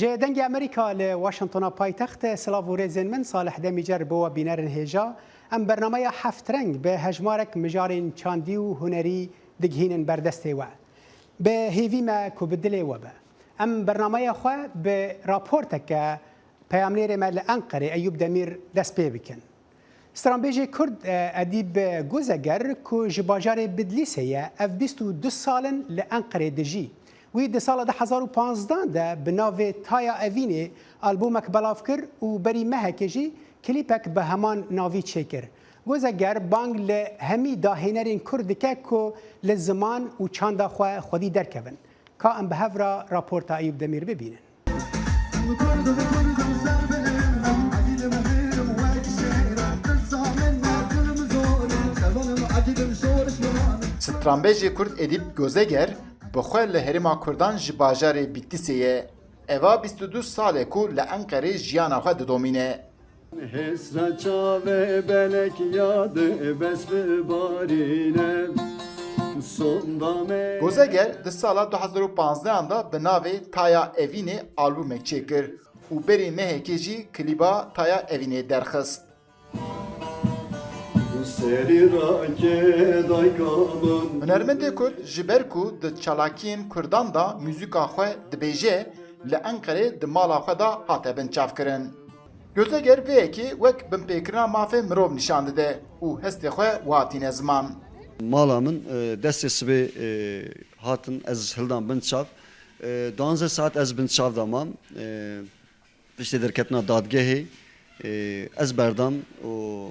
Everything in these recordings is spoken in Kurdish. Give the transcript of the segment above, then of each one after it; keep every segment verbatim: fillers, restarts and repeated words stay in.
Ji Dengê Amerîka li Washingtona paytext, silav û rêzên min, Salih Demîcer bo we bînerên hêja. Em bernameya Heft Reng bi hejmarek mijarên çandî û hunerî digihînin ber destê we. Bi hêvî me ku bi dilê we be. Em bernameya xwe bi raporteke peyamnêrê me li Enqerê Eyûp Demîr dest pê bikin. Stranbêjê Kurd, e, Edîb Gozeger ku ji bajarê Bidlîsê ye, ev bîst û du sal in li Enqerê dijî. Wî di sala du hezar û panzdeh de bi navê Taya Evînê albumek belav kir û berî mehekê jî klîpek bi heman navî çêkir. Gozeger bang li hemî dahênerên Kurd dike ku li ziman û çanda xwe xwedî derkevin. Ka em bi hev re raporta Eyûp Demîr bibînin. Stranbêjê Kurd Edîb Gozeger bi xwe li Herêma Kurdan ji bajarê Bîtlîsê ye. Eva bîst û du sal e ku li Enqerê jiyana xwe didomîne. Hesra çavê belek ya de bes bibarîne. Sonda me Gozeger di sala du hezar û panzdeh de bi navê Taya Evînê albumek çêkir û berî mehekê jî klîba Taya Evînê derxist. Serî rake dayka min. Hunermendê Kurd ji ber ku di çalakiyên Kurdan de muzîka xwe dibêje, li Enqerê di mala xwe de hate binçavkirin. Gozeger vê yekê wek binpêkirina mafê mirov nîşan dide û hestê xwe wiha tîne ziman. Mala min, e, destê sibê, e, hatin, ez hildan bin çav. E, duanzeh saet ez bin çav de mam. E, piştî derketina dadgehê, e, ez berdam û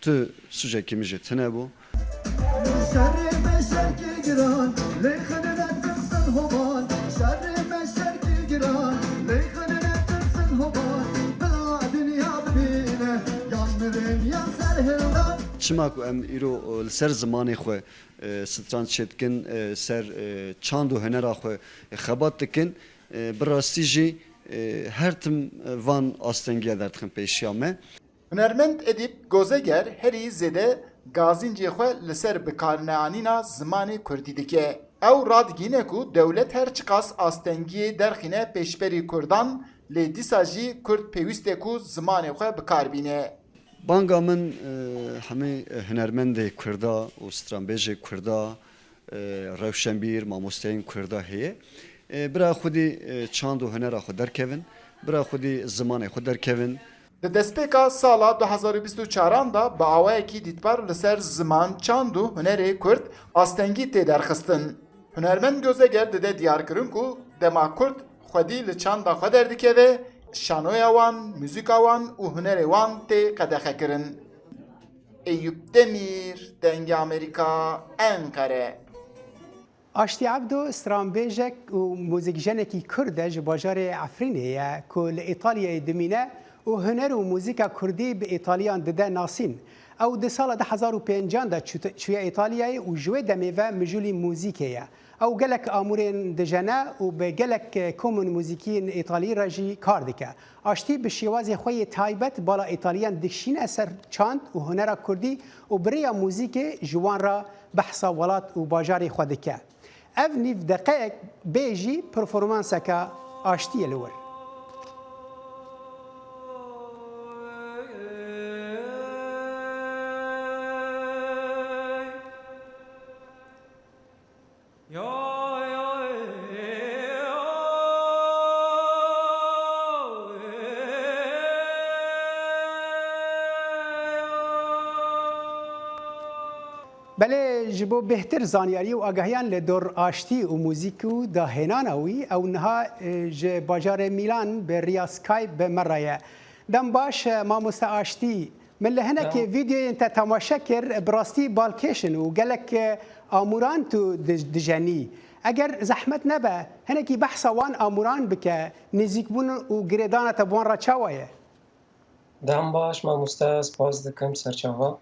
tu sûcekî min jî tune bû. Şerê me şerkê giran, lê xenenet bin ser hovan. Şerê me şerkê giran, lê xenenet bin ser hovan. Bila dinya bibîne, yan mirin, yan serhildan. Çima ku em îro, e, li ser zimanê xwe, e, stranbêj çêdikin, e, ser, e, çand û hunera xwe xebat dikin, e, bi rastî jî, e, her tim, e, van astengiya derdixin pêşiya me. Hunermend Edîb Gozeger herî zêde gazîncê xwe li ser bikarinanîna zimanê kurdî dike. Ew radigihîne ku dewlet her çiqas astengiyê derxîne pêşberî kurdan, lê dîsa jî kurd pêwîst e ku zimanê xwe bi kar bîne. Banga min, e, hemî, e, hunermendê kurda û stranbêjê kurda, e, rewşenbîr, mamosteyên kurda heye. E, bira xwedî, e, çand û hunera xwe derkevin, bira xwedî zimanê xwe derkevin. Di destpêka sala du hezar û bîst û çaran de bi awayekî dîtbar li ser ziman, çand û hunerê kurd astengî tê derxistin. Hunermend Gozeger dide diyarkirin ku dema kurd xwedî li çanda xwe derdikeve, şanoya wan, muzîka wan û hunerê wan tê qedexekirin. Eyûp Demîr, Dengê Amerîka, Enqere. Aştî Ebdo stranbêjek û muzîkjenekî kurd e, ji bajarê Efrînê ye ku li Îtalyayê dimîne û huner û muzîka kurdî bi Îtaliyan dide nasîn. Ew di sala du hezar û pêncan de çûte-, çûye Îtalyayê û ji wê demê ve mijûlî muzîkê ye. Ew gelek amûrên dijene û bi gelek komên muzîkî yên Îtalî re jî kar dike. Aştî bi şêwazê xwe yê taybet bala Îtaliyan dikişîne ser çand û hunera kurdî û bi rêya muzîkê ji wan re behsa welat û bajarê xwe dike. Ev nîv deqeyek bê jî performanseke Aştî ye li wir. Belê, ji bo bêhtir zanyarî û agahiyan li dor Aştî û muzîk û dahênana wî, ew niha, e, ji bajarê Mîlan bi riya Skype bi me re ye. Dem baş, e, mamoste Aştî. Min li hinekî Tamam. vîdeoyên te temaşe kir, bi rastî balkêş in û gelek, e, amûran tu di-, dijenî. Eger zehmet nebe, hinekî behsa wan amûran bike, nêzîkbûn û girêdana te bi wan re çawa ye? Dem baş, mamoste, spas dikim, serçava.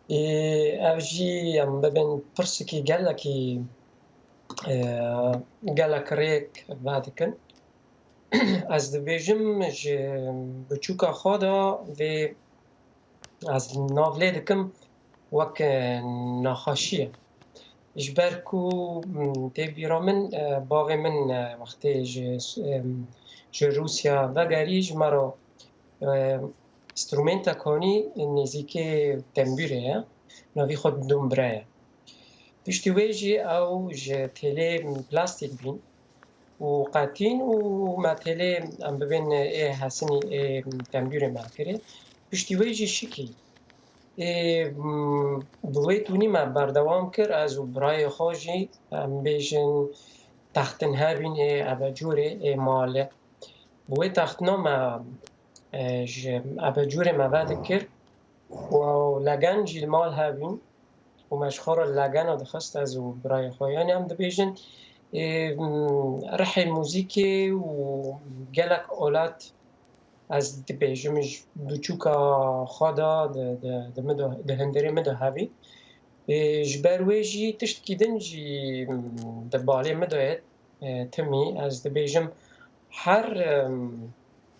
Ê, ev jî em bibin pirsekî gelekî, e, gelek rêk vedikin. Ez dibêjim ji biçûka xwe de vê ez nav lê dikim wek, e, nexweşiye. Ji ber ku, mm, tê bîra min, e, bavê min, e, wextê ji, em, ji Rûsya vegerî, ji me re, e, instrumenta kanî nêzîkê tembûrê ye. Navî xwe dumbra ye. Piştî wê jî ew ji têlê plastîk bîn û qetîn û me têlê, em bibên ê hesinî ê tembûrê me kirê. Piştî wê jî şikî. Ê, m, bi wê tûnî me berdewam kir, ez û birayê xwe jî, em bêjin, textin hebîn ê ebecûrê ê malê. Bi wê textina me, e, ji ebecûrê me vedikir û legen jî li mal hebîn û me ji xwe re legena dixist ez û birayê xwe. Yanî em dibêjin, ê, m, rihê muzîkê û gelek olat ez dibêjim ji biçûka xwe de di, di, di, min de, di hundirê min de hebî. Ê, ji ber wê jî tiştkî din jî, m, di balê min de ye, e, timî. Ez dibêjim her, em,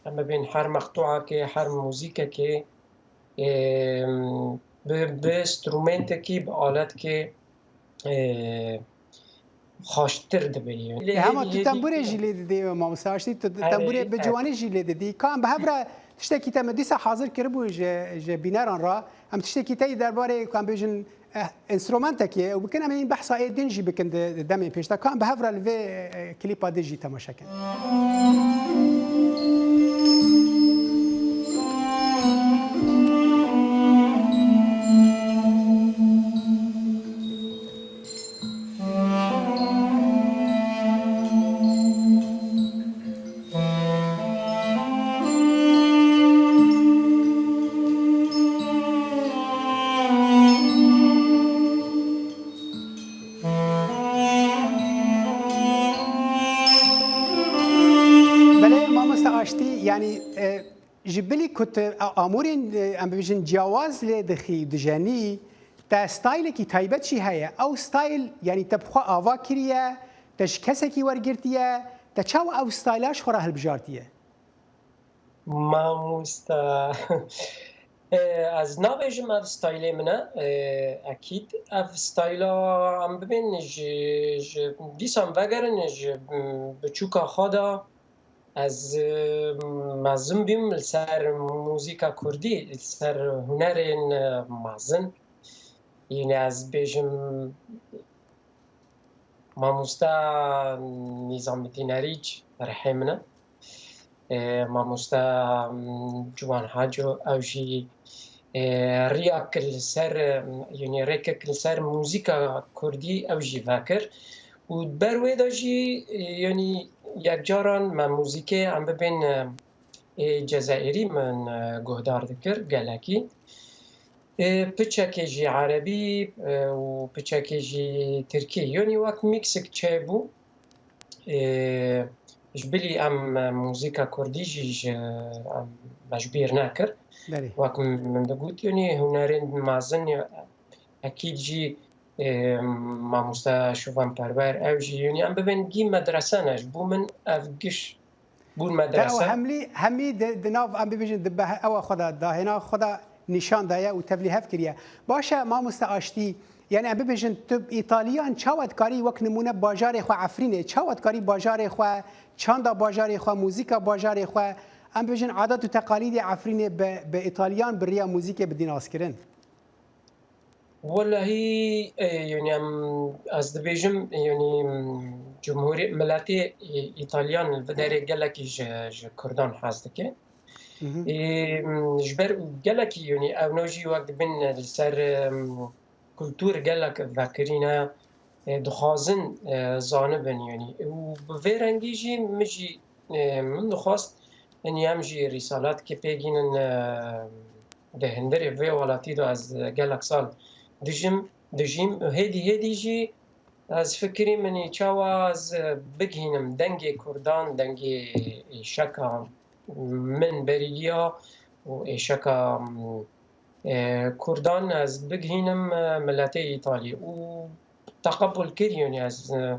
em bibên her mextûakê, her muzîkekê, em, bi, bi instrumentekî, bi aletkê, e, xweştir dibe. Lê E, hema hêdî, tu hêdî tembûrê jî lê didî, mamoste Aştî, tu Erê, tembûrê bi erê. ciwanî jî lê didî. Ka em bi hev re tiştekî te me dîsa hazir kiribû ji, ji bîneran re. Em tiştekî te yî derbarê, ku em bêjin, eh, enstrûmentekê û bikin, em ê behsa ê din jî bikin di, di demê pêş de. Ka em bi hev re li vê, eh, klîpa din jî temaşe kin. Belê, mamoste Aştî, yanî, e, ji bilî ku tu, a-, amûrên, e, em bibêjin ciyawaz lê dixî, dijenî, te staylekî taybet jî heye. Ew stayl, yanî te bi xwe ava kiriye, te ji kesekî wergirtiye, te çawa ew stayla ji xwe re hilbijartiye? Mamoste, e, ez nabêjim ev staylê min e, e, ekîd. Ev stayla em bibên ji, ji dîsan vegerin ji, m, biçûka xwe de ez, e, mezin bîm li ser muzîka kurdî, li ser hunerên, e, mezin. Yine ez bêjim Mamoste Nîzametîn Erîc rihê min e. E, mamoste, m, Ciwan Haco, ew jî, e, riyek li ser, e, yanî rêkek li ser muzîka kurdî ew jî vekir. Û ber wê de jî, e, yanî yekcaran me muzîkê em bibên, e, ê Cezayirî min, e, guhdar dikir gelekî. E, piçekê jî erebî, e, û piçekê jî tirkî. Yanî wek mîksik çêbû. E, ji bilî em, e, muzîka kurdî jî ji, em, me ji bîr nekir. Belê. Wek min digot, yanî hunerên mezin, e, ekîd jî, e, mamoste Şovan Perwer, ew jî, yanî em bibên gî medrese ne. Ji bo min ev giş bûn Te ew medrese. hemlî, hemî di, di nav, em bibêjin, di beh-, ewa xwe de, dahêna xwe de nîşan daye û tevlî hev kiriye. Baş e, mamoste Aştî, yanî em bibêjin, tu Îtaliyan çawa dikarî wek nimûne bajarê xwe Efrînê, çawa dikarî bajarê xwe, çanda bajarê xwe, muzîka bajarê xwe, em bibêjin, adet û teqalîdê Efrînê bi, bi Îtaliyan bi riya muzîkê bidî naskirin? Welahî, e, yanî em, ez dibêjim, yanî, m, cumhurî, miletê, e, Îtalyan li vê derê gelekî ji, ji Kurdan hez dike. Hı hı. E, m, ji ber û gelekî, yanî ew no jî wek dibin li ser, e, m, kultur gelek vekirîne, e, dixwazin, e, zanibin, yanî. Û bi vê rengî jî min jî, e, min dixwast, yanî em jî rîsalatke pêgînin, e, di hundirê vê welatî de ez gelek sal dijim, dijîm. Hêdî hêdî jî ez fikirî min î çawa ez bigihînim dengê Kurdan, dengê êşeka min berî giya û êşeka, e, Kurdan ez bigihînim, e, miletê Îtalî û teqebul kir, yanî ez, e,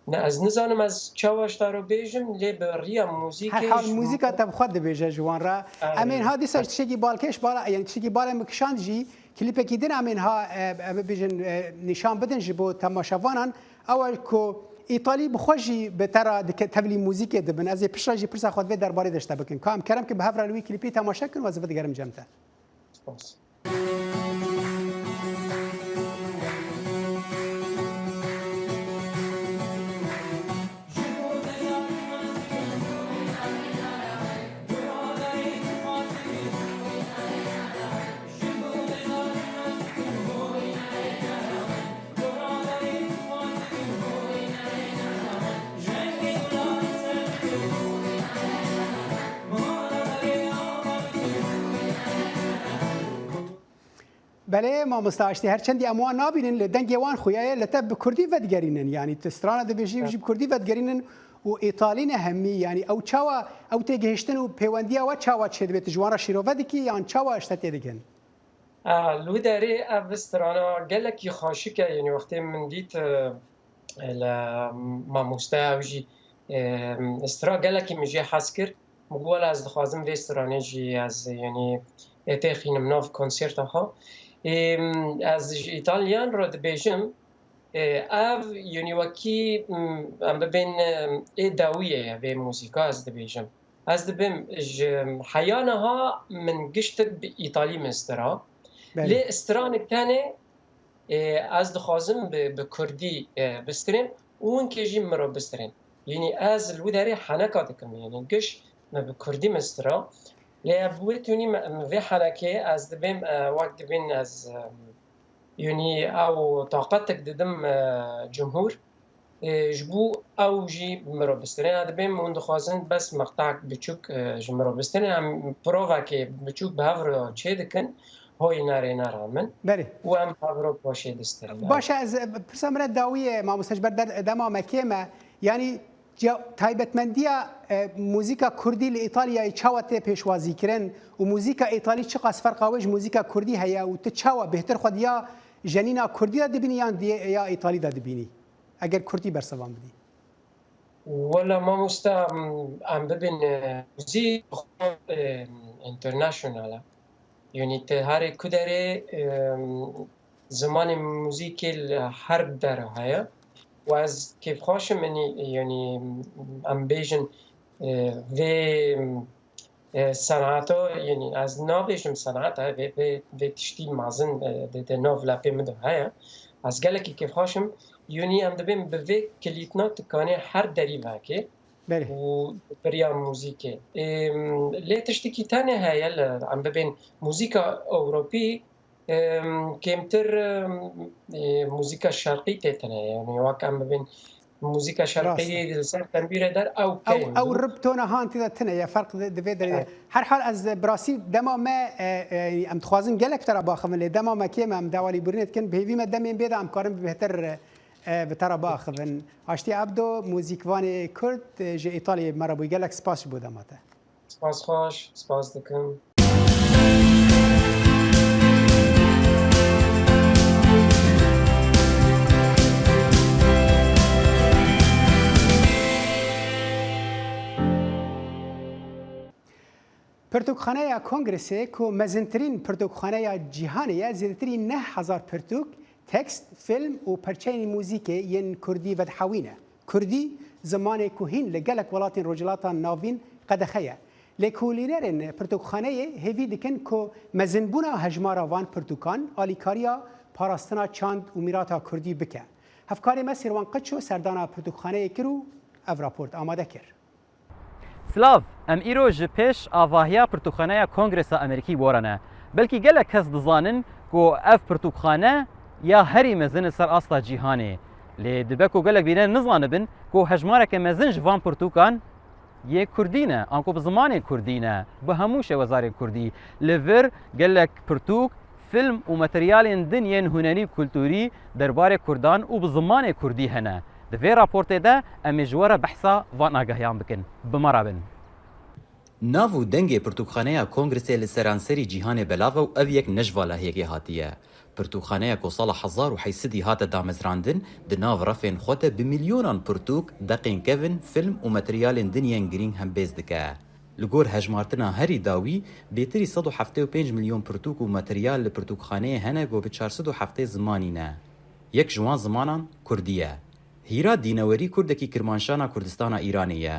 Ne, ez nizanim ez çawa ji te re bêjim, lê bi riya muzîkê Herhal ji muzîka te bi xwe dibêje ji wan re. Erê. Em ên ha dîsa ji tiştekî balkêş bala, yani tiştekî bala min kişand jî, klîpekî din em ên ha, e, em bibêjin, e, nîşan bidin ji bo temaşevanan. Ew e ku Îtalî bi xwe jî bi te re dike, tevlî muzîkê dibin. Ez ê piştre jî pirsa xwe di vê derbarê de ji te bikin. Ka em kerem ki bi hev re li wî klîpî temaşe kin û ez ê vedigerim cem te. Spas. Belê mamosta, işte her çendî em wan nabînin, lê dengê wan xuya ye, li te bi kurdî vedigerînin. Yanî tu strana dibêjî, jî bi kurdî vedigerînin û îtalî ne hemî. Yanî ew çawa, ew têgihiştin û pêwendiya we çawa çêdibe? Tu ji wan re şîrove dikî yan çawa ji te têdikin? A, li wî derê ev strana gelekî xweşik e, yanî wextê min dît, e, li mamoste ew jî, e, stra gelekî min jê hez kir. Min got, wela ez dixwazim vê stranê jî ez, yanî, ê têxînim nav konserta xwe. Ê, ez ji Îtalyan re dibêjim, ê, ev, yanî, wekî, m, em bibên, ê dawiyê ye vê muzîka, ez dibêjim. Ez dibêm ji heya niha min giştik bi îtalî min stira. Belê. Lê stranik tenê, ê, ez dixwazim bi, bi kurdî, ê, bistirêm û hinkê jî min re bistirên. Yanî ez li wî derê heneka dikim. Yanî giş me bi kurdî min stira. Lê bi wê tûnî me, me vê henekê ez dibêm, e, wek dibên ez, e, Yanî ew taqetek didim, e, cumhur, e, ji bo ew jî min re bistirên. Ez dibêm hûn dixwazin bes meqtek biçûk, e, ji min re bistirên. Em provekê biçûk bi hev re çê dikin, hoy nerê nera min. Belê. Û em bi hev re paşê distirin. Baş e, ez, e, pirsa min re dawiyê, mamoste, ji ber der-, dema me kêm e. Yanî Ciya-, taybetmendiya, e, muzîka kurdî li Îtalyayê çawa tê pêşwazîkirin û muzîka îtalî çiqas ferqa wê ji muzîka kurdî heye û tu çawa bêhtir xwe di ya jenîna kurdî de dibînî yan di ya îtalî de dibînî? Eger kurdî bersivan bidî. Wela mamoste, em, em bibin, e, muzîk, e, international e. Yanî te herê ku derê, e, zimanê muzîkê li her dera heye. Û ez kêfxweş im, yanî, yanî em bêjin, e, vê, e, senata, yanî ez nabêjim senat e, vê, vê, vê tiştî mezin, e, di, di nav lepê min de heye. Ez gelekî kêfxweş im. Yanî em dibên bi vê kilîtna dikanê her derî vekê Belê. û bi riya muzîkê. Ê, lê tiştekî tenê heye li, em bibên muzîka Ewropî, Em, kêmtir, em, e, muzîka şerqî tê tine. Yanî wek em bibên muzîka şerqî Rast e. li ser tembîrê der ew Ew, kêm ew bû. rib tona han tê de tine ye, ferq di, di vê derê de. Evet. Her hal ez bi rastî dema me, e, e, em dixwazin gelek te re baxivin, lê dema me kêm e, em dawalî birînê dikin, bi hêvî me demên bê de em karin bi bêhtir, e, bi te re baxivin. Haştî Ebdo, muzîkvanê Kurd, e, ji Îtalyayê me re bûyî. Gelek spas ji bo dema te. Spas xweş, spas dikim. Pirtûkxaneya Kongresê ku mezintirîn pirtûkxaneya cîhanê ye, zêdetirî neh hezar pirtûk, tekst, fîlm û perçeyên muzîkê yên kurdî vedihewîne. Kurdî, zimanê ku hîn li gelek welatên Rojhilata Navîn qedexe ye. Lêkolînerên pirtûkxaneyê hêvî dikin ku mezinbûna hejmara van pirtûkan alîkariya parastina çand û mîrata kurdî bike. Hevkarê me Sîrwan Qeço serdana pirtûkxaneyê kir û ev raport amade kir. Silav, em îro ji pêş avahiya Pirtûkxaneya Kongresa Amerîkî were ne. Belkî gelek kes dizanin ku ev pirtûkxane ya herî mezin li ser asta cîhanê. Lê dibe ku gelek bîner nizanibin ku hejmareke mezin ji van pirtûkan yê kurdî ne, anku bi zimanê kurdî ne, bi hemû şêwezarên kurdî. Li vir gelek pirtûk, fîlm û materyalên din yên hunerî û kulturî derbarê kurdan û bi zimanê kurdî hene. Di vê raportê de em ê ji we re behsa van agahiyan bikin. Bi me re bin. Nav û dengê pirtûkxaneya Kongresê li seranserî cîhanê belav e û ev yek ne ji valahiyekê hatiye. Pirtûkxaneya ku sala hezar û heyt sedî hate damezrandin, di nav refên xwe de bi milyonan pirtûk, deqên kevin, fîlm û materyalên din yên girîng hembêz dike. Li gor hejmartina herî dawî, bêtirî sed û heftê û pênc milyon pirtûk û materyal li pirtûkxaneyê hene ku bi çar sed û heftê zimanî ne. Yek ji wan zimanan kurdî ye. Hîra Dînewerî kurdekî Kirmanşana Kurdistana Îranê ye.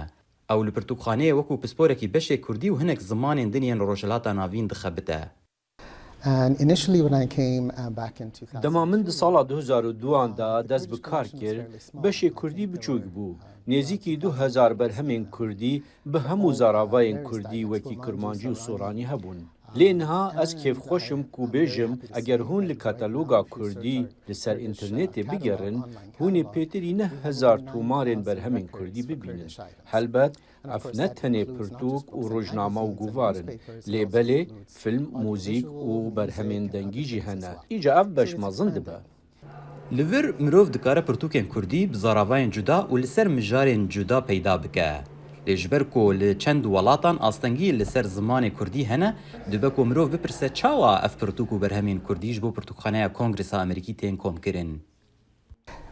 Ew li pirtûkxaneyê wekû pisporekî beşê kurdî û hinek zimanên din yên Rojhilata Navîn dixebite. And initially when I came, uh, back in two thousand two, Dema min di sala du hezar û duan de dest bi kar kir, beşê kurdî biçûk bû. Nêzîkî du hezar berhemên kurdî bi hemû zaravayên kurdî wekî kirmancî û soranî hebûn. Lê niha ez kêfxweş im ku bêjim, eger hûn li kataloga kurdî li ser înternetê bigerin, hûn ê pêtirî neh hezar tomarên berhemên kurdî bibînin. Helbet, ev ne tenê pirtûk û rojname û guvar in, lê belê fîlm, muzîk û berhemên dengî jî hene. Îca ev beş mezin dibe. Li vir mirov dikare pirtûkên kurdî bi zaravayên cuda û li ser mijarên cuda peyda bike. Lê ji ber ku li çend welatan astengî li ser zimanê kurdî hene, dibe ku mirov bipirse çawa ev pirtûk û berhemên kurdî ji bo Pirtûkxaneya Kongresa Amerîkî tên komkirin.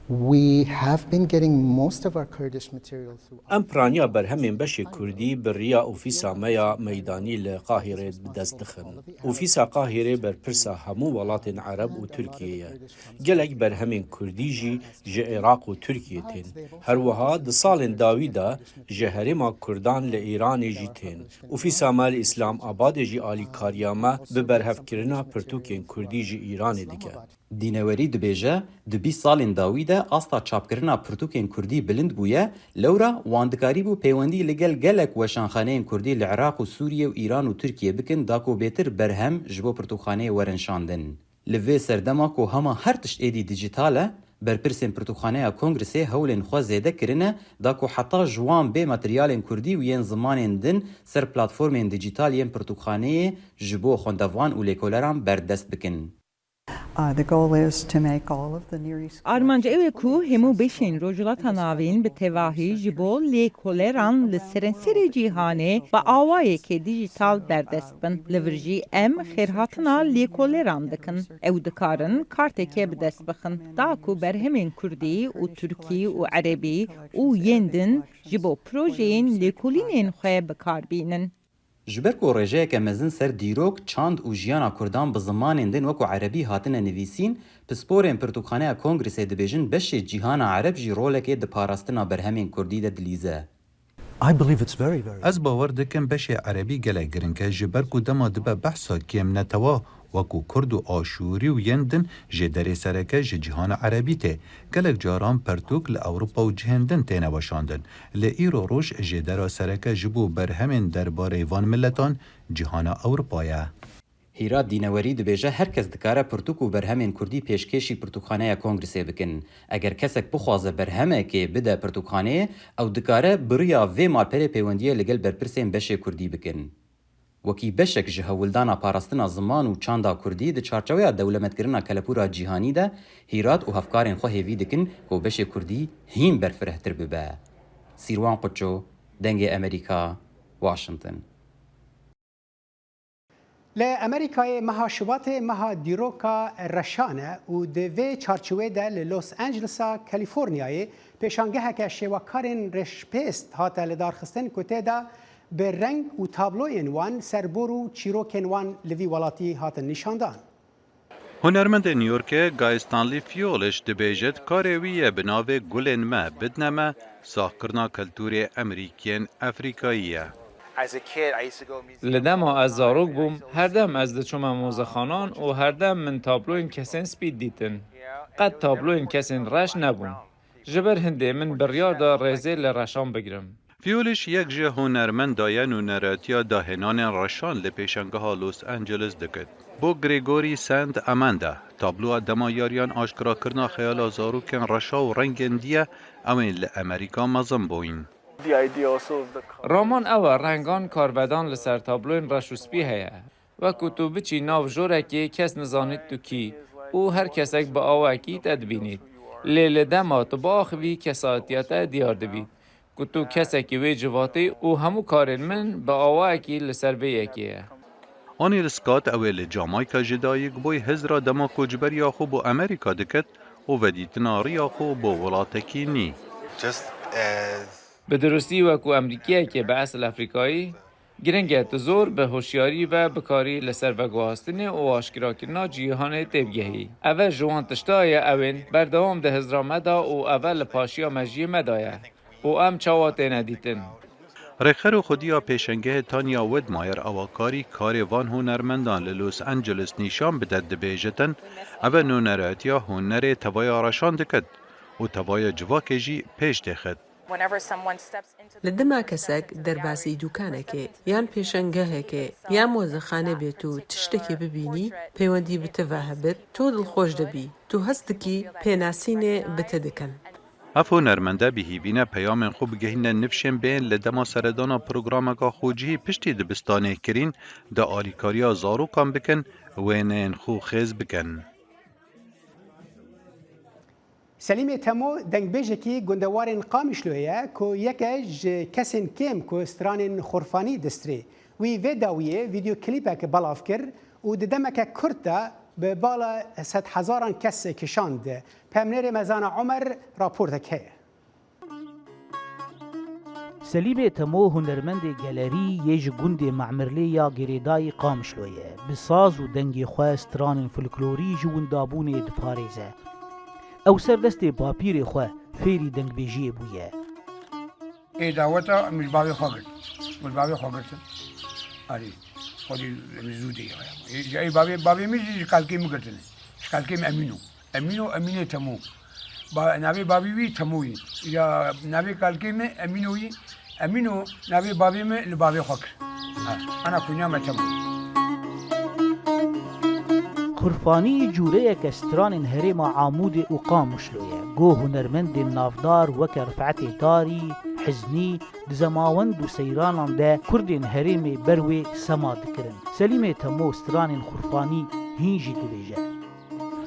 We have been getting most of our Kurdish material through Em piraniya berhemên beşê kurdî bi riya ofîsa me ya meydanî li Qahîrê bi dest dixin. Ofîsa Qahîrê berpirsa hemû welatên Ereb û Tirkiyê ye. Gelek berhemên kurdî jî ji Iraq û Tirkiyê tên. Her wiha di salên dawî de ji herêma kurdan li Îranê jî tên. Ofîsa me li Îslamabadê jî alîkariya me bi berhevkirina pirtûkên kurdî ji Îranê dike. Dînewerî dibêje, di bîst salên dawî de asta çapkirina pirtûkên kurdî bilind bûye, lewra wan dikarîbû peywendî li gel gelek weşanxaneyên kurdî li Iraq û Sûriye û Îran û Tirkiye bikin, da ku bêtir berhem ji bo pirtûkxaneyê werin şandin. Li vê serdema ku hema her tişt êdî dîjîtal e, berpirsên Pirtûkxaneya Kongresê hewlên xwe zêde kirine, da ku heta ji wan bê materyalên kurdî û yên zimanên din ser platformên dîjîtal yên pirtûkxaneyê ji bo xwendevan û lêkoleran berdest bikin. Uh, the goal is to make all of the Near East Armanc ew e ku hemû beşên Rojhilata Navîn bi tevahî ji bo lêkoleran li seranserê cîhanê bi awayekê dîjîtal berdest bin. Li vir jî em xêrhatina lêkoleran dikin. Ew dikarin karteke bi dest bixin, da ku berhemên kurdî û tirkî û erebî û yên din ji bo projeyên lêkolînên xwe bi kar bînin. Ji ber ku rêjeyeke mezin ser dîrok, çand û jiyana kurdan bi zimanên din wekû erebî hatine nivîsîn, pisporên Pirtûkxaneya Kongresê dibêjin beşê cîhana ereb jî rolekê di parastina berhemên kurdî de dilîze. I believe it's very, very Ez bawer dikim beşê erebî gelek giring e, ji ber ku dema dibe behsa kêm netewa, wekû kurd û aşûrî û yên din, jêderê sereke ji cîhana erebî tê. Gelek caran pertûk li Ewropa û cihên din têne weşandin. Lê îro roj jêdera sereke ji bo berhemên derbarê van miletan cîhana Ewropa ye. Hîrat Dînewerî dibêje, her kes dikare pirtûk û berhemên kurdî pêşkêşî Pirtûkxaneya Kongresê bikin. Eger kesek bixwaze berhemekê bide pirtûkxaneyê, ew dikare bi riya vê malperê pêwendiyê li gel berpirsên beşê kurdî bikin. Wekî beşek ji hewldana parastina ziman û çanda kurdî di çarçeweya dewlemendkirina kelepûra cîhanî de, Hîrat û hevkarên xwe hêvî dikin ku beşê kurdî hîn berfirehtir bibe. Sîrwan Quço, Dengê Emerîka, Washington. Li Amerîkayê meha Şubatê meha dîroka reşan e û di vê çarçovê de li Los Angelesa Kalîforniyayê pêşangeheke şêwekarên reşpêst hate lidarxistin ku tê de bi reng û tabloyên wan serbor û çîrokên wan li vî welatî hatin nîşandan. Hunermendê New Yorkê Guy Stanley Fiolish dibêjit, karê wî ye bi navê Gulên Me bidne me, saxkirina kultûrê Emerîkiyên Efrîkayî ye. Li dema ez zarok bûm, herdem ez diçûme mozexanan û herdem min tabloyên kesên spî dîtin. Qet tabloyên kesên reş nebûn. Ji ber hindê min biryar da rêzê li reşan bigrim. Fiolish yek ji hunermenda ye nûneratiya dahênanên reşan li pêşangeha Los Angeles dikit. Bo Gregory Saint Amanda, tabloa dema yariyan aşkirakirina xeyala zarokên reşa û rengên diye, ew ên li Amerîka mezin bûyîn. Raman ew e, rengan karvedan li ser tabloyên reş û spî heye. Wekû tu biçî nav jorekê kes nizanît tu kî û her kesek bi awayekî te dibînît. Lê li dema tu biaxivî kesayetiya te diyar dibît. Ku tu kesekî wê civatî û hemû karên min bi awayekî li ser vê yekê ye. O'Neil Scott ew ê li Jamayka ji dayik bûy, hizra dema koçberiya xwe bo Amerîka diket û vedîtina riya xwe bo welatekî nî. Bi durustî wekû Emrîkiyekê bi esil Efrîkayî, giring e tu zor bi hoşyarî ve bikarî li ser veguhastinê û aşkirakirina cîhanê têbigehî. Eve ji wan tişta ye ewên berdewam di hizra me de û eve li paşiya mejiyê me de ye û em çawa têne dîtin. Rêxer û xwediya pêşengehê Tanya Wedmayer awakarî karê van hunermendan li Los Angeles nîşan bide, dibêjitin, eve nûneratiya hunerê tevaya reşan dikit û tevaya civakê jî pêş dêxit. Li dema kesek derbasî dûkanekê yan pêşengehekê yan mozexanê bê tu tiştekê bibînî, peywendî bi te ve hebit, tu dilxweş dibî, tu hest dikî pênasînê bi te dikin. Ev hunermende bi hîvî ne peyamên xwe bigihîne nifşên bên li dema seredana programeka xwecihî piştî dibistanê kirîn di alîkariya zarokan bikin, wêneyên xwe xêz bikin. Selîmê Temo dengbêjekî gundewarên Qamişloyê ye ku yeke ji kesên kêm ku stranên xurfanî distrê. Wî vê dawiyê vîdyoklîpek belav kir û di demeke kurt de bi bala sedhezaran kes kişand. Pemnêrê me Zana Omer raportek heye. Selîmê Temo hunermendê gelerî yê ji gundê Memirlê ya girêdayî Qamişlo ye. Bi saz û dengê xwe stranên folklorî ji windabûnê diparêze. Ew ser destê bapîrê xwe fêrî dengbêjiyê bûye. Ê daweta min ji bavê xwe girt. Min ji bavê xwe girtin. Erê, xwedî min zû tê ya. Ê, ê bavê, bavê min jî ji kalkê min girtine. Ji kalkê min Emîno. Emîno, Emînê Temo. Ba, navê bavê wî Temo yî. Ya navê kalkê min Emîno yî. Emîno navê bavê min li bavê xwe kir. Ha, ana kunya me Temo. Xurfanî cûreyeke stranên herêma Amûdê û Qamişlo ye. Go hunermendên navdar weke Rifetê Tarî, Hiznî, di zemawend û seyranan de kurdên herêmê ber wê sema dikirin. Selîmê Temo stranên xurfanî hîn jî dibêje.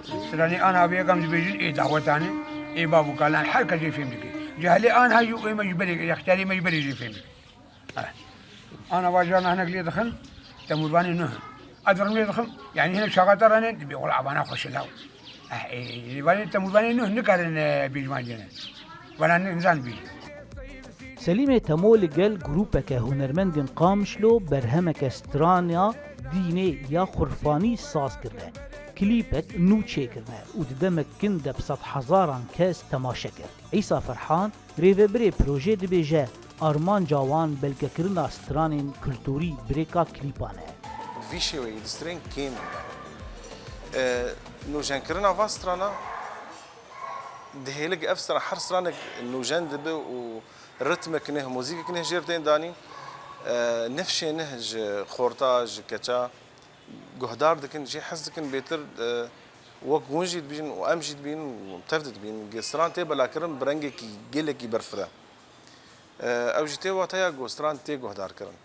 Stranê ana vê yekam dibêjin ê dawetan e, ê bav û kalan her kes jê fêm dike. Cehelê an ha jî ê me ji berê, extiyarê me ji berê jê fêm dike. Eh. Ana va jana hinek lê dixin, temûrvanê nuh in. Ez dirim lê dixim, yanî hinek çaxa te rene, dibê wela avana xweşe law. Eh, ê, ê, vanê temûrvanê nuh nikarin, eh, bêjman cene. Vana ne, nizan bêj. Selîmê Temo li gel grûpeke hunermendên Qamişlo berhemeke strana dînê ya xurfanî saz kirine. Klîpek nû çêkirine û di demek kin de bi sedhezaran kes temaşe kir. Îsa Ferhan, rêvebirê projê dibêje, armanca wan belgekirina stranên kulturî bi rêka klîpan e. Vî şêweyî di strên kêm e. E, nûjenkirina van strana dihêlik ev stran, her stranek nûjen dibe û ritmek neh, muzîkek neh jêr tên danîn. E, nifşê neh ji xorta, ji keça, guhdar dikin, jê hez dikin bêtir, e, wek hûn jî dibînin û em jî dibînin û tev de dibînin. Stran tê belakirin bi rengekî gelekî berfireh. E, ew jî tê wateya ku stran tê guhdarkirin.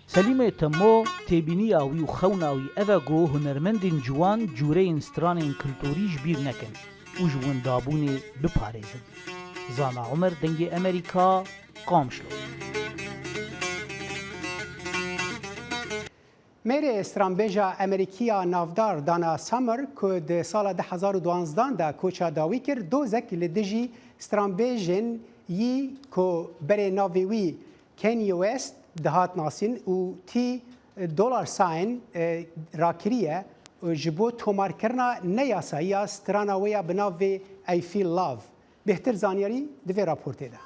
Selîmê Temo, têbîniya wî û xewna wî ev e ku hunermendên ciwan cûreyên stranên kulturî ji bîr nekin û ji windabûnê biparêzin. Zana Omer, Dengê Emerîka, Qamişlo. Mêrê stranbêja Amerîkî ya navdar Donna Summer ku di sala du hezar û duwanzdan de koça dawî kir, dozek li dijî stranbêjên yî ku berê navê wî Kanye West dihat nasîn û T Dollar Sign, e, rakiriye, e, ji bo tomarkirina neyasayî ya strana wê ya bi navê I Feel Love. Bêhtir zanyarî di vê raportê de.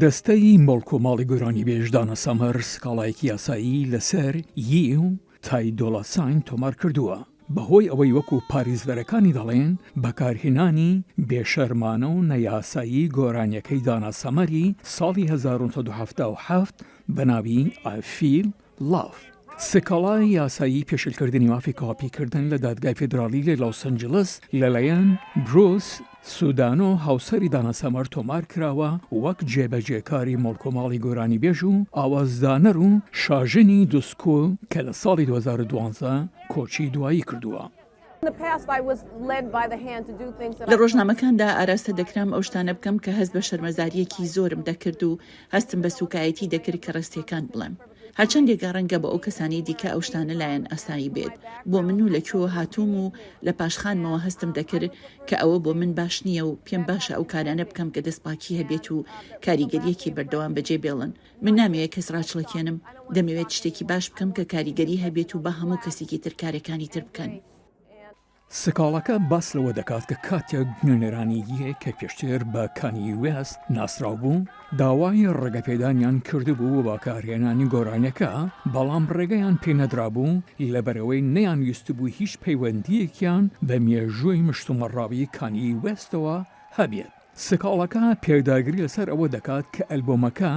دەستەی مڵک و ماڵی گۆرانیبێژ دانا سەمەر سکاڵایەکی یاسایی لەسەر یی و تای دۆڵا ساین تۆمار کردووە، بەهۆی ئەوەی وەکو پاریزبەرەکانی دەڵێن بەکارهێنانی بێشەرمانە و نەیاسایی گۆرانیەکەی دانا سەمەری ساڵی هەزار و نۆ سەد و حەفتا و حەفت بە ناوی I Feel Love. سکاڵای یاسایی پێشلکردنی مافی کاپیکردن لە دادگای فیدراڵی لە لۆس ئەنجلس لەلایەن بروس سودانۆ هاوسەری دانا سەمەر تۆمار کراوە وەک جێبەجێکاری مڵک و ماڵی گۆرانیبێژ و ئاوازدانەر و شاژنی دوسکو کە لە ساڵی دوو هەزار و دوانزە کۆچی دوایی کردووە. In the past, I was led by the hand to do things that لە I ڕۆژنامەکاندا ئاراستە دەکرام ئەو شتانە بکەم کە هەست بە شەرمەزاریەکی زۆرم دەکرد و هەستم بە سوکایەتی دەکرد کە ڕستیەکان بڵێم. هەرچەندێکە ڕەنگە بە ئەو کەسانی دیکە ئەو شتانە لایەن ئاسایی بێت، بۆ من و لە کوێوە هاتووم و لە پاشخانمەوە هەستم دەکرد کە ئەوە بۆ من باش نییە و پێم باشە ئەو کارانە بکەم کە دەستپاکی هەبێت و کاریگەریەکی بەردەوام بەجێ بێڵن. من نامەوێت کەس ڕاچڵەکێنم، دەمەوێت شتێکی باش بکەم کە کاریگەری هەبێت و بە هەموو کەسێکی تر کارەکانی تر بکەن. سکاڵەکە باس لەوە دەکات کە کاتێک نوێنەرانی یەک کە پێشتر بە کانی وێست ناسراو بوو، داوای ڕێگەپێدانیان کردبوو بۆ بەکارهێنانی گۆرانیەکە، بەڵام ڕێگەیان پێ نەدرابوو، لەبەرەوەی نەیانویستبوو هیچ پەیوەندیەکیان بە مێژووی مشتومەڕاوی کانی وێستەوە هەبێت. سکاڵەکە پێداگری لەسەر ئەوە دەکات کە ئەلبۆمەکە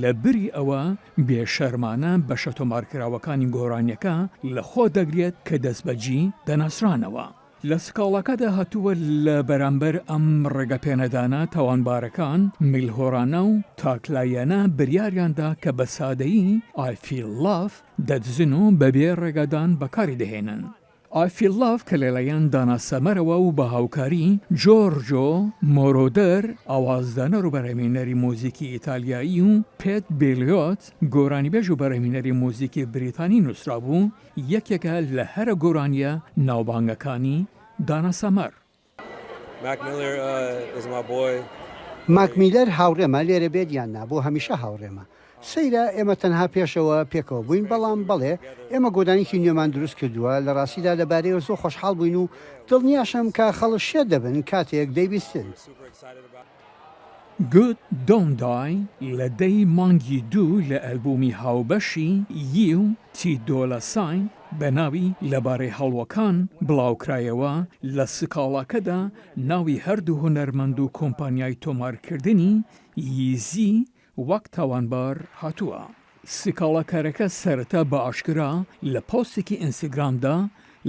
لە بری ئەوە بێشەرمانە بەشە تۆمارکراوەکانی گۆرانیەکە لە خۆ دەگرێت کە دەست بەجی دەناسرانەوە. لە سکاڵەکەدا هاتووە لە بەرامبەر ئەم ڕێگەپێنەدانە تاوانبارەکان ملهۆرانە و تاکلایەنە بریاریاندا کە بە سادەیی I Feel Love دەدزن و بەبێ ڕێگەدان بەکاری دەهێنن. I Feel Love کە لەلایەن دانا سەمەرەوە و بە هاوکاری جۆرجۆ مۆرۆدەر ئاوازدانەر و بەرهەمێنەری مۆزیکی ئیتالیایی و پێت بێلیۆت گۆرانیبێژ و بەرهەمێنەری مۆزیکی بریتانی نووسرابوو، یەکێکە لە هەرە گۆرانیە ناوبانگەکانی دانا سەمەر. Mac Miller uh, is my boy. ماک میلەر هاوڕێمە، لێرە بێت یان نا، بۆ هەمیشە هاوڕێمە. سەیرە، ئێمە تەنها پێشەوە پێکەوە بووین، بەڵام بەڵێ، ئێمە گۆرانیەکی نوێمان دروست کردووە، لە ڕاستیدا لەبارەیەوە زۆر خۆشحاڵ بووین و دڵنیاشم کە خەڵک شێت دەبن کاتێک دەیبیستن. Good Don't Die لە دەی مانگی دوو لە ئەلبومی هاوبەشی یی و تی دۆلا ساین بە ناوی لەبارەی هەڵوەکان بڵاوکرایەوە. لە سکاڵاکەدا ناوی هەردوو هونەرمەند و کۆمپانیای تۆمارکردنی ییزی وەک تاوانبار هاتووە. سکاڵاکارەکە سەرەتا بە ئاشکرا لە پۆستێکی ئینستاگرامدا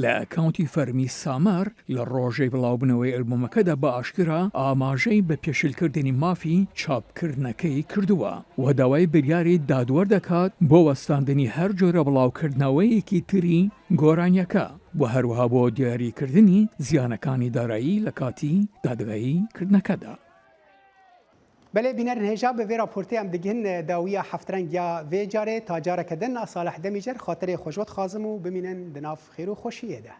لە ئەکاونتی فەرمی سامەر لە ڕۆژەی بڵاوبوونەوەی ئەلبومەکەدا بە ئاشکرا ئاماژەی بە پێشیلکردنی مافی چاپکردنەکەی کردووە و داوای بریاری دادوەر دەکات بۆ وەستاندنی هەر جۆرە بڵاوکردنەوەیەکی تری گۆرانیەکە و هەروەها بۆ دیاریکردنی زیانەکانی دارایی لە کاتی دادگایی کردنەکەدا. Belê bînerin hêja bi vê raportê em digihin dawiya heftreng ya vê carê. Ta careke din a Salih Demîcer xatirê xwe ji we dixwazim û bimînin di nav xêr û xweşiyê de.